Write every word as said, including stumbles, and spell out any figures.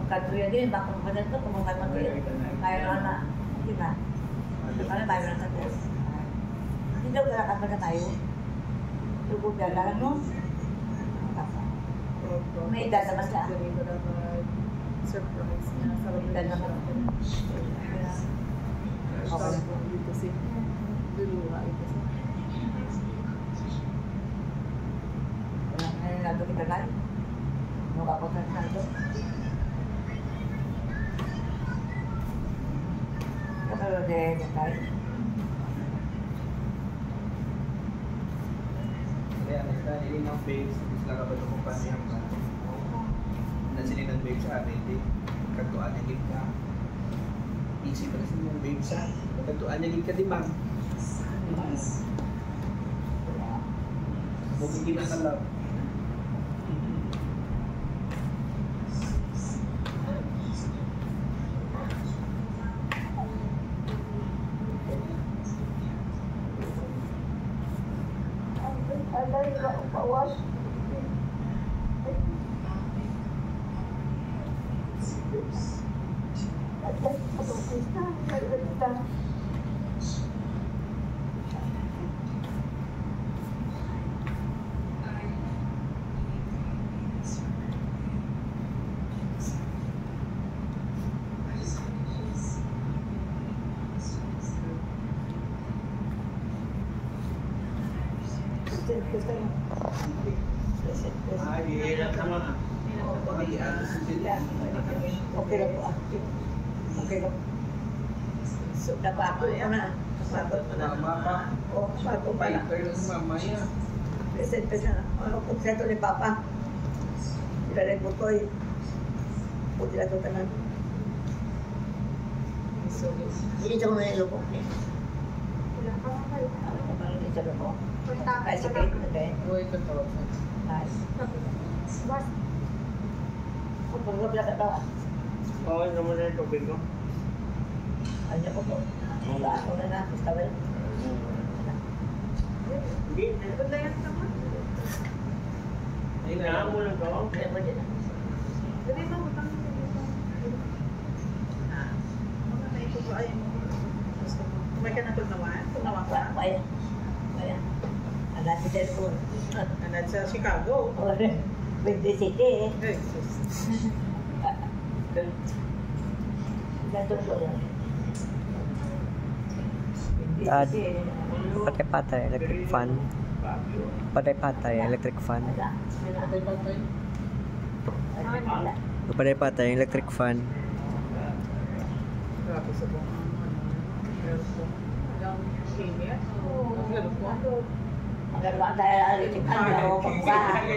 Kadto yan din, baka maganda to, kung maganda to, kaya na na, di ba? Ano tayo na sa test? Hindi daw kaya ka tayo. Lugod na lang, no? May edad na ba siya? Surprise niya sa May edad na ba? Okay. Dito si Luluha, ito si Wala na yung nandun kita, Nay. Nung ako sa nandun. Kapag de, de, Nay. Kaya, ano ka, dili na ang babes, gusto lang ka ba ito kung pasihan ka? Na sila ng babes, ah, baby. Kagtuan na gid ka. Easy pala sa mga babes, ah. Kagtuan na gid ka, di ba? Huwag hindi na kalab. Alay, wa-, bawas. Alay, patungkol na, alay, alay. Okay lang po, ah. Okay lang. So, napako ko na. Napako ko na. Mama pa. Oh, napako pa na. Paper lang, mama, yan. Presente na. Ano, kompleto ni Papa. Dali po to eh. Puti na to tanan. So, dito mo na yung lubok niya. Ano ka ba rin sa lubok? Ay, sige, okay. Uy, ito to. Nice. Bas. Kung pagkabla ka to, ah. Oo, ito mo na yung tubig ko. Ano ko po? Ang ako na na, basta wala. Hindi, hindi. Ay, na, mo lang to. Kaya pwede na. Dali ba, utang mo dito? Ah, mga na ito ba? Ay, gusto mo. May ka na tunawan? Tunawan ka? Kaya, kaya. Agad sa cellphone. Agad sa Chicago. Or, twenty city eh. Ay, sus. Agad sa cellphone. Dad, patay-patay, electric fan. Patay-patay, electric fan. Patay-patay, electric fan. Grabe sa buong ano, ano, aircon. Ang init. Ang aircon. Ang aircon, dahil electric fan, ano, pagka.